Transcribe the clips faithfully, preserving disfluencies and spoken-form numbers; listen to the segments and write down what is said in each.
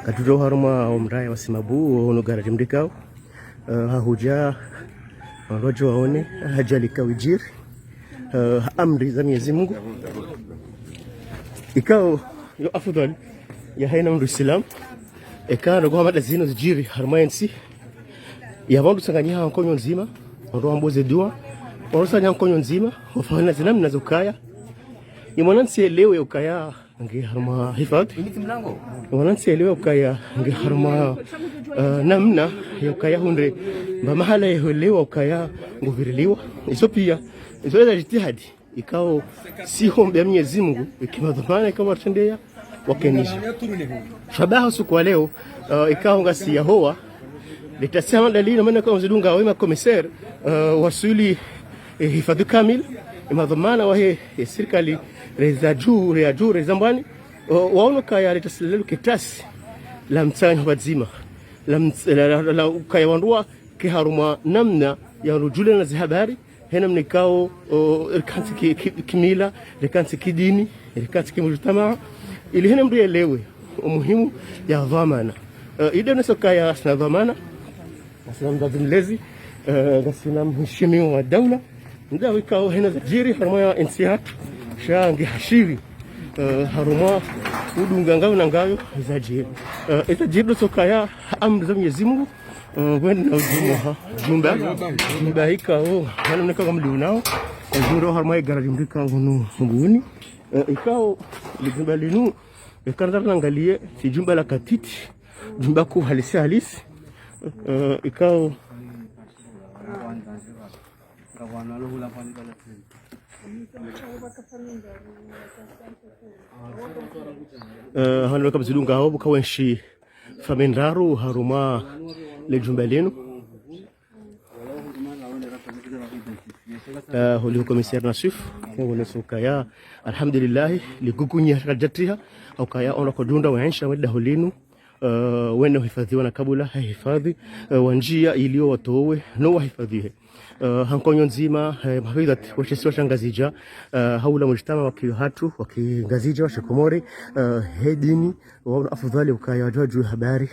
Katudjo harumwa omraya wa Simabu, ono garaji mdrikao. Eh, hahudja, wandru wadjo waone, ajali ikao idjiri. Eh, ha amri za Mwenyezi Mungu. Ikao, yo afudhali, ya haina mndru Islam. Eka, ndrongoo hama nda zinu zidjiri, harumwa entsi. Ya wandru tsanganyiha nkonyo ndzima, wandru wamboze dua, wandru tsanganyiha nkonyo ndzima, wafanya zinamna zokaya. Ye mwanantsi yelewe ukaya nge harumwa hifadhwi. Ye mwanantsi yelewe ukaya nge harumwa, eh, namna ya ukaya hundre, mba mahala yelewe ukaya nguviriliwa. Izo pia, izo eza jitihadi. Ikao si hombe ya Mwenyezi Mungu, iki madhwamana ikao watrendeya, wakenisha. Shabaha usiku wa leo, eh, ikao ngasi ya hoa, leta sema dalili, na mana ikao mzidunga, we makomiseri, eh, waswili, eh, hifadhwi kamili, eh, madhwamana wahe, eh, sirikali, reza juu, reza juu, reza mbwani, eh, waono kaya leta silelu ketasi, la mtsanganyo pvadzima, la mt-, la, la, la, la, ukaya wandru wa, ke harumwa namna ya rujule na zihabari, hena mnikao, o, rikantsi ki, ki, kimila, rikantsi kidini, rikantsi kimujtamaa, ili hena mndru yelewe, umuhimu ya dhwamana. Eh, ide neso kaya sina dhwamana, sina mzazi mlezi, eh, sina mheshimiwa wa daula, nda wikao hena zadjiri, harumwa ya entsi yahatru, sha nge hashiri, eh, harumwa udunga ngayo na ngayo zadjiri. Eh, zadjiri ndo so kaya amri za Mwenyezi Mungu, eh, wende na udjumwa ha. Jumba, jumba ikao, hana mneka kwa mliunao, eh, jumba harumwa igaraji mdrikao hunu Mbuyuni. Eh, ikao, li jumba linu, eh, kandza nangalie, si jumba la katiti, jumba kuu halisi halisi. Eh, ikao, eh, hanu kama zidunga hao, buka wenshi famille ndraru harumwa le jumba linu. Eh, holiho commissaire Nassif, kiongozi ukaya, alhamdulillah, ligugunyi hashaka jatiha, ukaya ona kodunda wa ensha wenda holinu, eh, wene uhifadhiwa na kabula, ha hifadhi, eh, wa njia ilio watowe, no wahifadhihe. Eh, ha nkonyo ndzima, eh, mahafidhat, washesiwa sha Ngazidja, eh, haula mujtamaa wa kiyo hatru, wa ki Ngazidja, wa shikomori, eh, he dini, waona afudhali ukaya wadjuwa dju habari,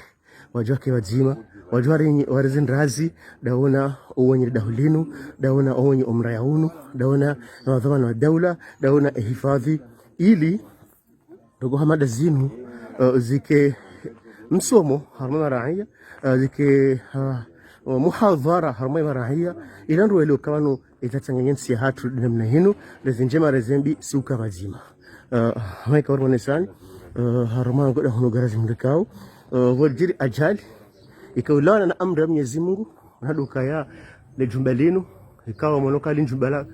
wadjuwa ke wadzima, wadjuwa rinyi, warizi ndrazi, ndaona owenyi daho linu, ndaona owenyi omraya unu, ndaona na madhwamana wa daula, ndaona ehifadhi, ili, ndrongoo hama nda zinu, eh, zike msomo harumwa maraya, eh, zike, eh, muhadhara harumwa maraya, ila ndru welewe ukaya wanu eza tsanganya ntsi yahatru namna hinu, reze ndjema reze mbi si uka pvadzima. Eh, maika wari mwanesani, eh, harumwa ngoda hunu garaji mdrikao, eh, vodjiri ajali, ika ulawana na amri ya Mwenyezi Mungu, na duka ya le jumba linu, ikao monoka li jumba la,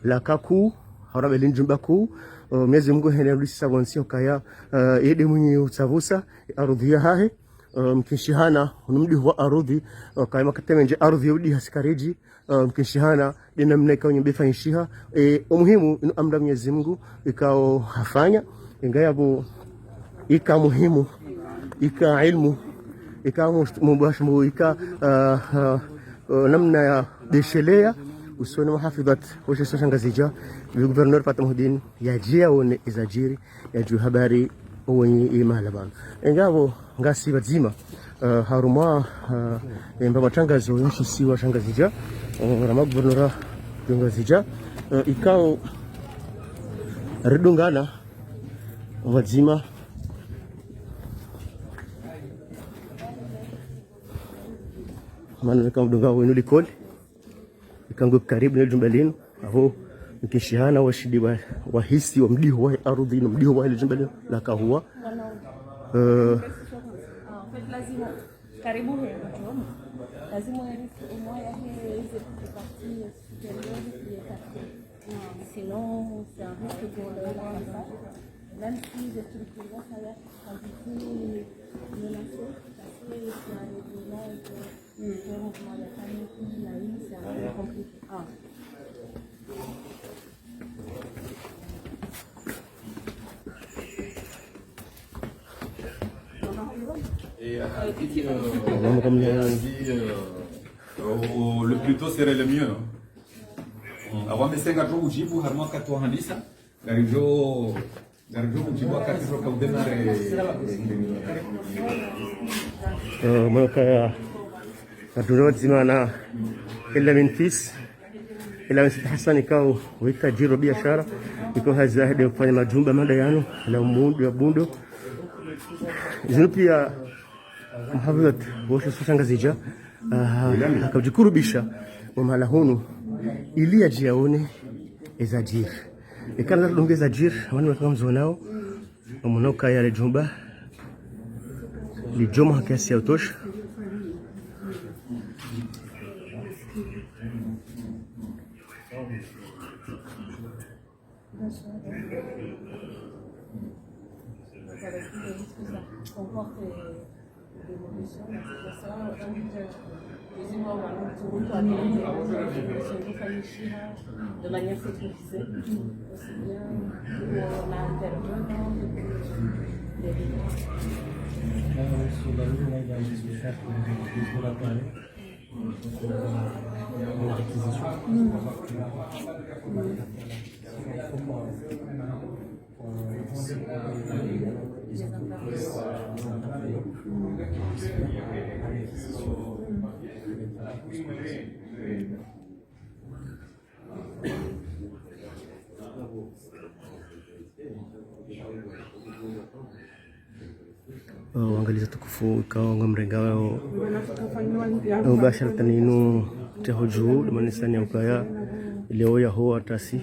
la kakuu, harumwa li jumba kuu, eh, Mwenyezi Mungu hene rudisisa pvontsi ukaya, eh, yede mwinyi utsavusa, arudhi ya hahe, eh, mkinshihana, unu mdihu wa arudhi, eh, kaya makateme ndje arudhi ya udiha sikariji, eh, mkinshihana, de namna ikao nyumba ifanyishiha, eh, umuhimu inu amri ya Mwenyezi Mungu, ikao hafanya, inga yapvo, ika muhimu, ika ilmu, ika mush-, mubashimu, ika, ah, ah, eh, namna ya desheleya, usoni mahafidhat, woshe so sha Ngazidja, le gouverneur Fatah Muhidin, yadje yaone ezadjiri, yadjuwe habari owenyi imahala pvanu. Inga yapvo, ngasi pvadzima, eh, harumwa, eh, emba matrangazo yeshisiwa sha Ngazidja, eh, harumwa gouverneur wa Ngazidja, eh, ikao ridungana pvadzima. Mana nika mdunga wenu likoli. Ikao ngu karibu ne jumba linu, apvo mkinshihana washindi wa, wahisi wa mdihu wa arudhi inu, mdihu wa le jumba linu la kahuwa. Eh, karibu he, lazima yarifu au moins ya he, ze parties supérieures, les quartiers. Sinon, c'est un risque pour le monde. Même si je suis pour ça, il y a des quantités menacées, parce que c'est un village, c'est un mouvement de famille, la ligne, c'est un peu compliqué. Ah. Et, euh, elle a dit, euh, elle a dit, euh, euh, le plus tôt serait le mieux, hein. Mm. Apvo mesenga tu ujibu, harumwa wakati wa handisa, ngaridjo Eh, mwana kaya, na duro dzima na Elamin Fils. Elamin Said Hassan ikao weka djiro biashara, ikao hazi yahe de ufanya majumba mada yanu, la umudu ya bundo. Zinu pia mahafidhat woshe so sha Ngazidja, ah, haka udjikurubisha, mwa mahala hunu, ili yadje yaone eza djiri. Eka na dunge eza djiri, wanu waka mzonao, mwana kaya le jumba, li joma kiasi ya utosha. Voilà, tous les risques que ça comporte, euh, de démolition, et cetera. Ça, on dit que les Ivoiriens vont nous dire, on doit attendre que la démolition soit faite de manière sécurisée, aussi bien pour l'intervenant que pour les riverains. Là, sur la ligne, là, il y a un petit chat qui nous parle. Ah, waangalizi watukufu, ikao ngamrengao, ah, mubashara tani inu teho juu, de manisani ya ukaya leo yaho watasi,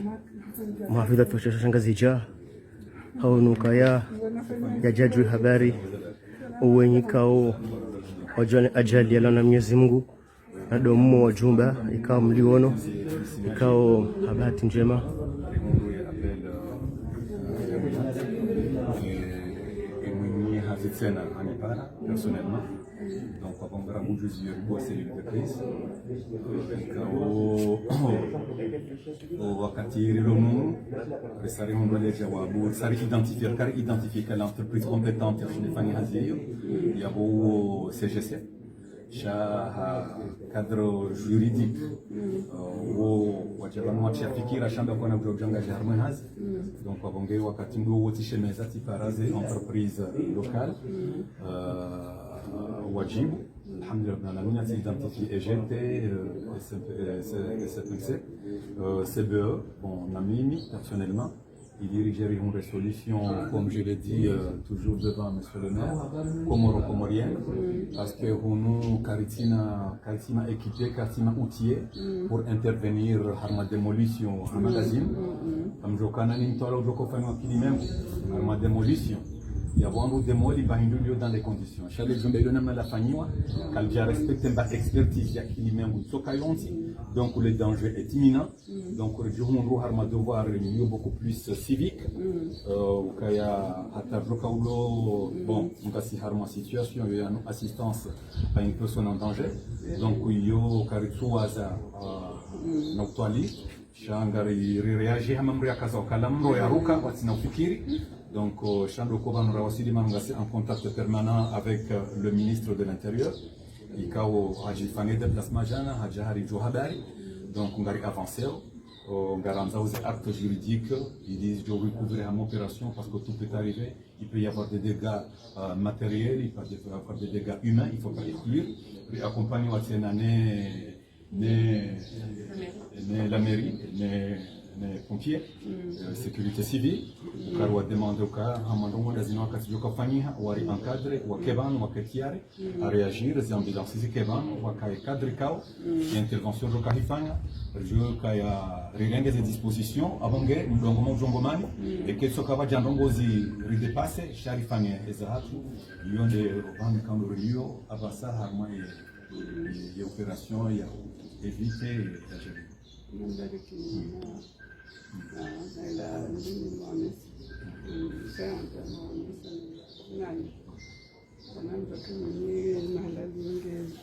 mahafidhat woshe so sha Ngazidja, hau nu ukaya yadjadjuwe habari, owenyi ikao wadjuwa ne ajali yalawa na Mwenyezi Mungu. Na do mmo wa jumba, ikao mliono, ikao ha bahati ndjema. Eh, mwenye hazi tsena hanipara, personnellement. Donc, kwa pangara mudjuzi yo kwa cellule de crise. Ikao, o wakati rilo nu, risari hundre le jawabu, risari identifier, kari identifier que l'entreprise compétente ya shindifanya hazi iyo, yabo C G C. Sha ha cadre juridique, euh, wo wadjabanu watsha fikira shamba kwana udjo djanga dja harumwa hazi. Donc, wabonge wakati ndo wo tsi shemeza tsi paraze entreprise locale, euh, wadjibu. Alhamdulillah, na nanya tsi identifié E G T, euh, S M P, euh, S M P C, euh, C B E, bon, na mimi, personnellement, il dirige une résolution, comme je l'ai dit, euh, toujours devant monsieur le maire, comoro-comorienne, parce que hunu karitsina, karitsina équipé, karitsina outillé pour intervenir harumwa démolition, harumwa magazine. Kamdjokana ni mtwala udjoko fanywa kilimengu, harumwa démolition. Ya bwangu démoli, ba hindru liyo dans les conditions. Sha le jumba ilo namna lafanyiwa, kalidja respecter mba expertise ya kilimengu, tsoka yontsi. Donc le danger est imminent. Donc, ridjihundru harumwa devoir yo beaucoup plus civique. Euh, ukaya hata djoka ulo, bon, ngasi harumwa situation yo yanu assistance à une personne en danger. Donc, yo karitsuwaza, euh, na utwali. Sha ngari, ri réagir hama mdru yakaza ukala mdru yaruka, watsina ufikiri. Donc, euh, sha ndo ko pvanu rawasili mana ngasi en contact permanent avec, euh, le ministre de l'Intérieur. Ikao hadjifanya déplacement djana, hadja haridjuwa habari. Donc, ngari avancer, euh, ngarandzao ze actes juridiques, ili zidjo recouvrir hama opération, parce que tout peut arriver. Il peut y avoir des dégâts, euh, matériels, il peut y avoir des dégâts humains, il faut pas exclure. Ri accompagner wa tsena ne, ne, ne la mairie, ne, ne pompiers, euh, sécurité civile. Ukari wa demander uka, hama ndrongoo ndazinu wakati djoka fanyiha, wari encadrer, wake pvanu, wake tayari à réagir, zi ambulance zike pvanu, wakaye cadre ikao, ye intervention djoka hifanya, djoka ya rirenge ze disposition, abonge, mdrongo ma udrongo mani, eke tsoka pvadja ndrongoo zi ridépasser, sha rifanye eza hatru, yo nde pvanu kando rilio, apvasa harumwa ye, ye opération ya éviter, ya gérer. Kana mdru ake mwenye mahala linge,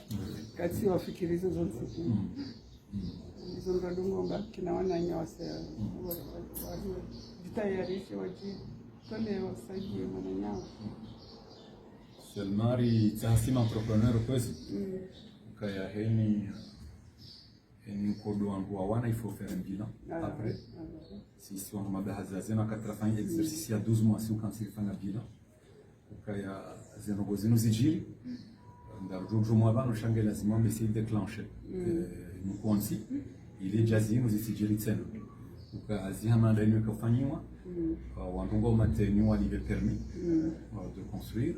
katsi wafikiri izo zontsi. Izo ndo ndrongoo mba kina wananya wase, wa, wa, wa, jitayarishe wadjitolee wasaidie mwananyawo. Seulement ri tsasi ma entrepreneur kwezi. Kaya heni, Ni nkodo wandru wawana, il faut faire un bilan. Ah, après, oui, ah, oui. Si, si wandru mabaya hazi zinu, wakati rafanya exercice ya douze mois, si uka ntsirifanya bilan. Ukaya zendrongoo zinu zidjiri. Ngarudjo djo mwa pvanu sha nge lazimu mbe si déclencher. Mm. Eh, mkontsi, ili dja zinu zitsidjiri tsena. Uka hazi hama nda inu ikafanyiwa, mm, ah, wandru ngwao matenu walipve permis, mm, ah, de construire.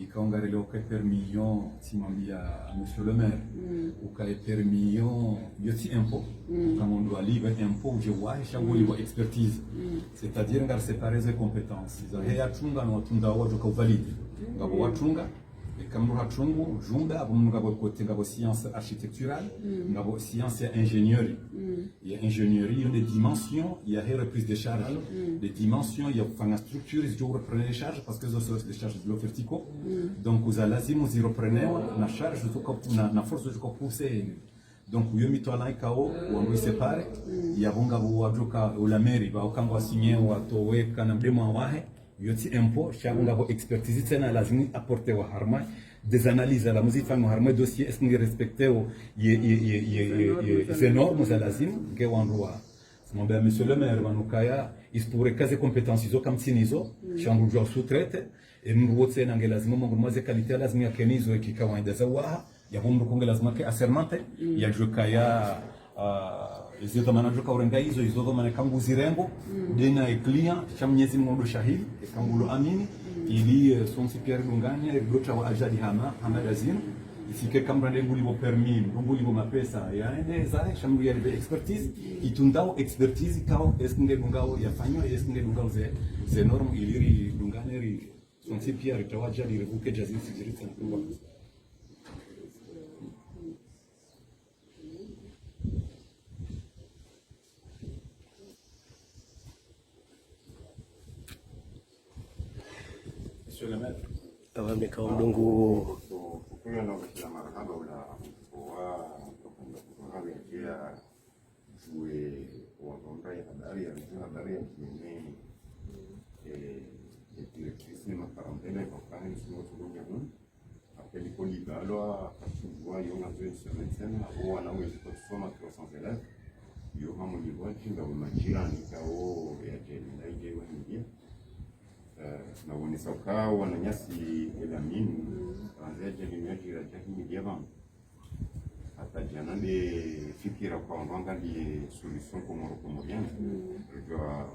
Ikao ngarelewa uka permis yo, tsimwambia monsieur le maire, mm, uka permis yo, yo tsi impôt, mm, uka ngondro walipve impôt udje wahe sha ngolipva expertise. Mm. C'est-à-dire ngari séparer ze compétences. Zahe yatunga no watunga wadjo ka uvalide. Mm. Ngapvo watunga, eka mndru hatungu, jumba, apvo mndru ngapvo côté, ngapvo science architecturale, mm, ngapvo science ya ingénierie. Mm. Ya ingénierie, yo nde dimension yahe reprise de charge. Mm. Nde dimension ya ufanya structures zidjo reprendre charge, parce que zo, zo, les charges zilo verticaux. Mm. Donc, za lazimu zi reprendre na charge, zo ka, na, na force zo ka pousser. Donc, yo mitwalaa ikao, wandru i séparer, mm, yapvo ngapvo wadjo ka, ula mairie, pvao ka ngwa signer, watowe, kana mdemwa wahe, yo tsi impôt, sha pvo ngapvo expertise tsena lazimu apporter wa harumwa, des analyses lazimu zifanywa harumwa dossier, est-ce que nge respecter o, ye, ye, ye, ye, ye, ye, ze normes za lazimu, nge wandru wa. Tsimwambia monsieur le maire, pvanu kaya, il se pourrait ka ze compétences zo kamtsinazo, mm, sha ngudjo sous-traiter, e mndru wo tsena nge lazimu mwangu mwa ze qualité lazimu yakenizo, eki kawaida za waha, yapvo mndru ko nge lazimu ke assermenté, mm, yadjuwe kaya, ah, izo dhwamana djo ka urenga izo, izo dhwamana ka nguzirengo, mm, dena e client, sha Mnyezi Mngu ndo shahidi, eka ngulo amini, mm, ili, eh, sontsi pia ridungane, ridotra wa ajali hama, hama dazinu, isike ka mndru nde ngulipvo permis, mndru ngulipvo mapesa, ya nde zahe, sha mndru yalipve expertise, mm, itundao expertise kao, est-ce que nge dungao yafanywa, est-ce que nge dungao ze, ze normes, ili ridungane, ri, sontsi pia ritowa ajali, rivuke dja zinu zidjiri tsena. Monsieur le maire. Awa mika mdungu. Kukuya na kushila marahaba ula wa, wa, wa, wa, wa, wa, wa, wa, wa, wa, habari ya, habari ya mjini, eh, ya directrice ni makarantene kwa kani sio tukunya hun. Apeli ko libalwa, kachungua, yo ngazo une semaine tsena, apvo wana wezi kusoma trois cents élèves. Yo hamu ni wadji ngapvo majirani, kao ya djeni, na ije wa hingia. Eh, na wonesa uka wananyasi elamine, randzi ya djeni ya djira dja hingia pvanu. Hata djana nde fikira kwa wandru wangaliye solution Comores comorienne. Mm. Ridjuwa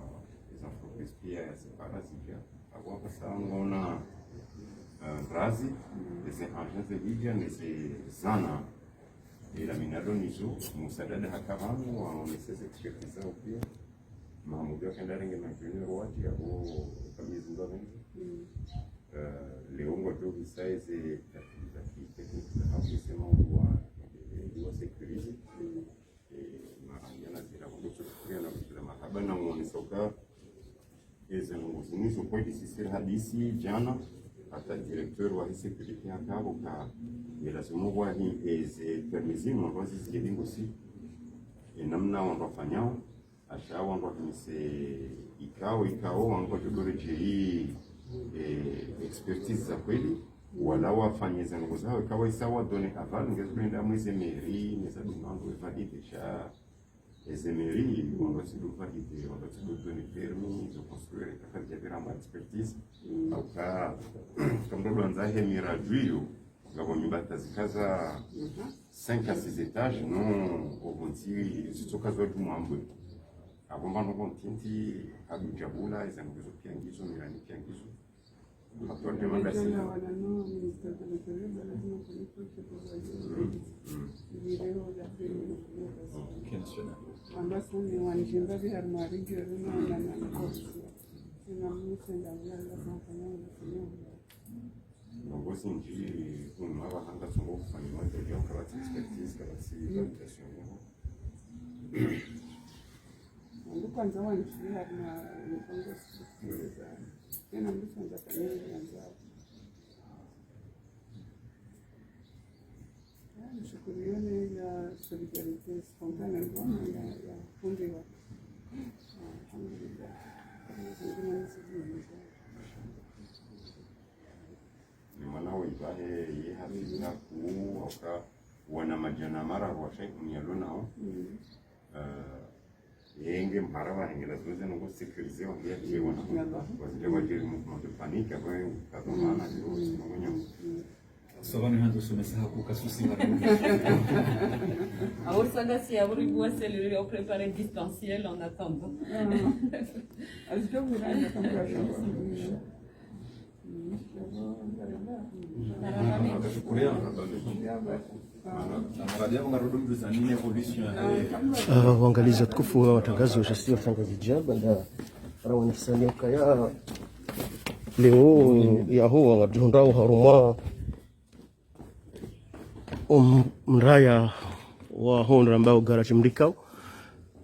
les entreprises pia ya sépara zidja. Apvo apvasa ngona, eh, ndrazi, mm, eze engins zidja, neze zana. Ela minado nizo, Musa Dada haka pvanu, waonese ze expertise zao pia. Mahamudu yakenda renge ma ingénieurs wadji, apvo kamizi ndo wengi. Mm. Eh, leo ngwadjo visa eze za ki, za ki technique za hafu, ese maudhui wa, eh, wa sécurité. Mm. Eh, maranya na zira, ngwadjo kuria na kuria mahaba na muonesa uka, eze ndrongoo zinu zo kweli sisi rihadisi djana, hata directeur wa sécurité haka pvo ka, ela zimu wa hi, eze permis zinu, ngwazi zidje ngosi. E namna wandru wafanyao, asha wandru wakimise ikao, ikao, wandru wadjo dore djeyi, eh, expertise za kweli, wala wafanye ze ndrongoo zao, ikao isa wa donner aval, ngezo kwenda mweze mairie, neza dunga wandru we valider sha, eze mairie, wandru watsi do valider, wandru watsi do donner permis, zo construire, kaka djapvira ma expertise, mm, au ka, kamdo dwandza he miradi iyo, ngapvo nyumba tazikaza, mhm, cinq à six étages, non, opvontsi zitsoka zo djumwambwe. Apvo mbano pvo ntiti, hadu djabula, eza ngizo pia ngizo, mirani pia ngizo. Hapvo demanda sina. Mm, mm. Ok, national. Ndrongoo zindji, hunu apvaha ngatsongo kufanyiwa, ndio kapvatsi expertise, kapvatsi validation yaho. Ndo kwanza wandji harumwa ndrongoo zindji. Yena ndo kwanza fanya kwanza. Ah, nishukuru yone ya solidarité spontanée, ngona ya, ya fundi wa. Alhamdulillah. Ni mwana wa ibahe, ye hafidhina kuu, waka, Wana madjana mararu wa shay'un yalo nao. Eh, yenge mpara wa hengela zoze nongo sécurisé wa ngia tsi wana. Wazile wadjiri mouvement de panique, après, kazo mana, ndio, sinongo nyamu. Sova ni hanzo somesa haku kasusi mara. Awor sanga si awor ibu wa cellule au préparer distanciel en attendant. Ah, waangalizi watukufu wa matangazo ya Shasio Sangazidja, baanda rawanisani ukaya leo yaho wangadjihundrao harumwa omraya wa hondra mbao garaji mrikao.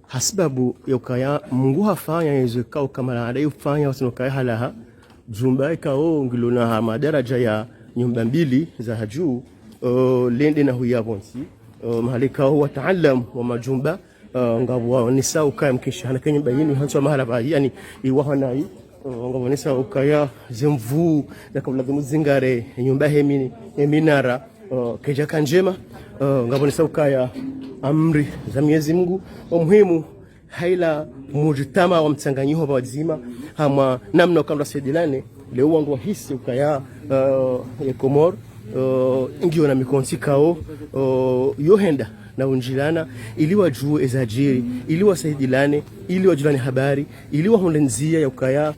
Hasibabu ya ukaya Mungu hafanya yezo ikao kamwe la ada yufanya wasino kaya halaha. Djumba ikao ngilo na ha madaraja ya nyumba mbili za hadju, o, lende na huya pvontsi, o, mahala ikao wataalamu wa madjumba, o, ngapvo waonesa ukaya mkesha hana ke nyumba yinu hantswa mahala pvayi, yaani, iwahanayi, o, ngapvo waonesa ukaya zemvu, zaka ulazimu zingare, nyumba hemini, heminara, o, kedjaka ndjema, o, ngapvo waonesa ukaya amri za Mwenyezi Mungu, o muhimu, haila mujtama wa mtsanganyiho pvadzima, hamwa namna ukandwa saidilane, leo wangu wahisi ukaya, eh, ye Komori, eh, ngiyo na mikontsi ikao, eh, yohenda na undjilana, ili wadjuwe ezadjiri, ili wasaidilane, ili wadjulane habari, ili wahundre ndzia ya ukaya,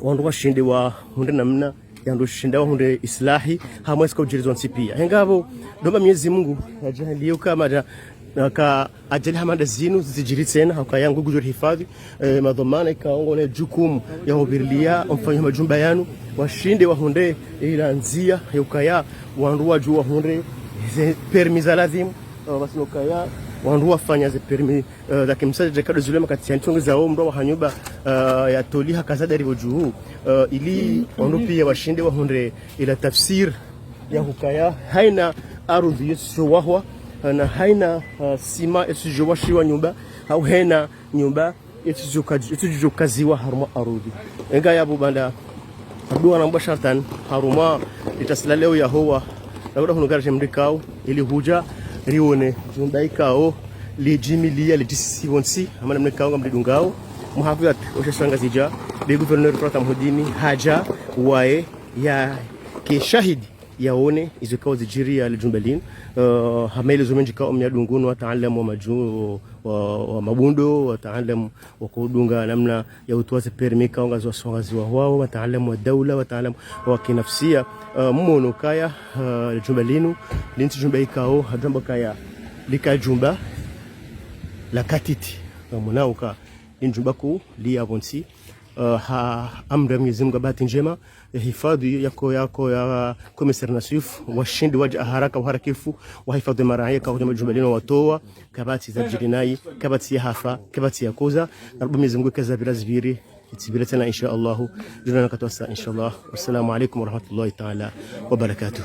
wandru washinde wahundre namna, yandru shinda wahundre islahi, hamwe sika udjiri zontsi pia. Hengapvo, domba Mwenyezi Mungu, yadjaliye ukaya madja, naka adjali hama nda zinu, zidjiri tsena, hauka yangu ngudjo hifadhi, eh, madhwamana ikao ngwona jukumu ya hupvirilia, omfanyo majumba yanu, washinde wahundre ila ndzia, ya ukaya, wandru wadjuwe wahundre, ze permis za lazimu, eh, basi no ukaya, wandru wafanya ze permis eh, za kimsaji kado zile makati ya ntonge za omro wa hanyumba, eh, ya toli hakaza dari pvo dju, eh, ili wandru pia washinde wahundre ila tafsir ya hukaya, haina ardhi yetsu wahwa, na haina, eh, sima yetsu washiwa nyumba, hau haina nyumba yetsu ka-, yetsu kaziwa harumwa ardhi. Enga yapvo baanda, Abdu wana mbwa shartan, harumwa, litasila leo yahowa, na kuda hunu garaji mrikao, ili hudja, rione, djumba ikao, lidjimilia, lidjisisi pvontsi, hama namna ikao, ngamlidungao, muhafidhat, wa Shasio Sangazidja, be gouverneur Prata Mhudini, hadja, waye, yake shahidi, yaone, izo ikao zidjiri ya lidjumba linu, eh, hama ile zo mendji ikao, mnyadungunu, wataalamu wa madju-, wa, wa mabundo, wataalamu, wakudunga namna ya utowa ze permis ikao ngazo wasongazi wa hwao, wataalamu wa daula, wataalamu wa kinafsia, eh, mmono ukaya, eh, jumba linu, linu tsi jumba ikao, ha jumba kaya, lika jumba, la katiti, eh, mmono uka, linu jumba kuu, liya pvontsi, eh, ha amri ya Mwenyezi Mungu bahati ndjema, eh, hifadhi yako, yako ya commissaire Nassif, washinde wadje haraka, waharakifu, wahifadhi maraya, ikao jumba linu watowa, kapvatsi zadjiri nayi, kapvatsi ya hafa, kapvatsi ya koza. Naromba Mwenyezi Mungu eka zapvira zipvire, zipvire tsena insha Allahu. Djuna nakatwasa insha Allah. Wassalamu alaikum warahmatullahi taala wabarakatuh.